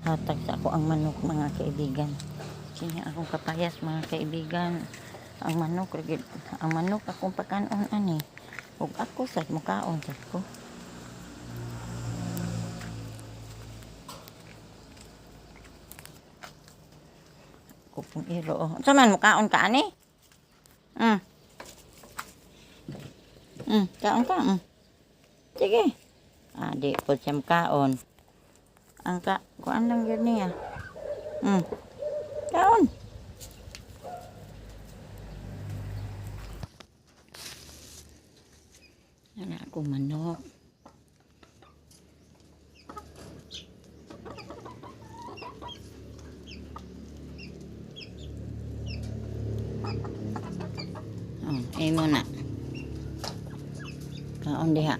Hatag sa ako ang manok, mga kaibigan. Kini akong kapayas, mga kaibigan. Ang manok ra gyud, ang manok akong pakanon ani. Ug ako sad mukaon sad ko. Ako pong iro. Oh. Unsa man, mukaon ka ani? Kaon ka. Sige. Ah, di po siya mukaon. Ang ka, kuan lang yun niya. Kaon. Ana ako manok. Oh, imo na. Kaon diha.